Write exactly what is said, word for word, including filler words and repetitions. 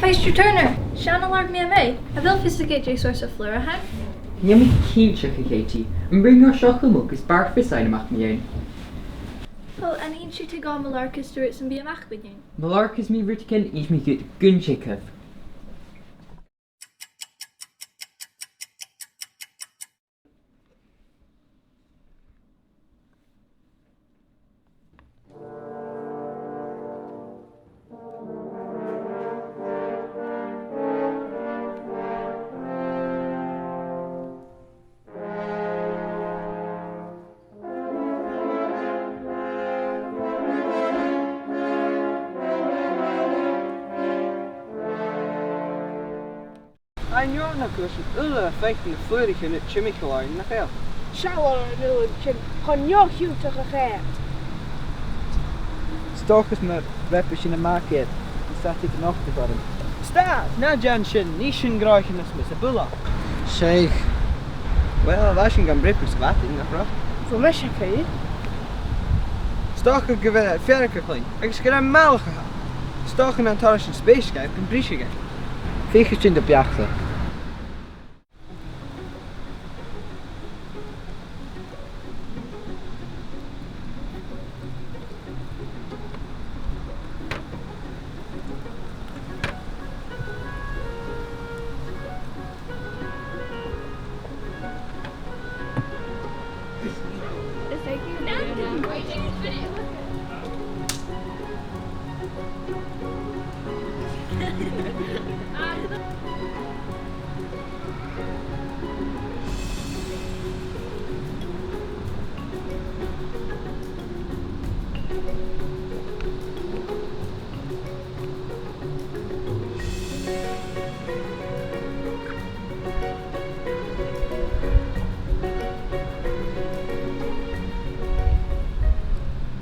Maighstir Turner, 's ann a lorg mi am mì. A bheil fios agad dè seòrsa flùr a th' ann? Chan eil mi cinnteach, a Chatie. Am b' urrainn dhomh seo a chumail gus barrachd fios fhaighinn a-mach mu dheidhinn? Uill, an innis thu dhomh mo lorg is dè rud sam bith a-mach mu dheidhinn? Ma lorgas mi rudeigin, innsidh mi dhut gun teagamh. An e an aon rud a chuala sinn uile a' faicinn na flùraichean anns an timcheall ann, nach eil? Seall air an uile rud sin, chan eil e cho cudromach a chèile. 'S dòcha mus reubadh sinn a-mach iad, an sàth iad a-nochd a dh'oirnn. Stad, na dèan sin, nì sinn gnothaichean nas miosa buileach. Seadh. Uill, bha sinn gam breabadh sa mhadainn, nach robh? Bha mise a' creidsinn. 'S dòcha gu bheil e air fearg a chluinntinn, agus gur e am bealach a th' ann. 'S dòcha nan toir sinn spèis dhaibh gum briseadh e. Feuchaidh sinn do bheachd-sa.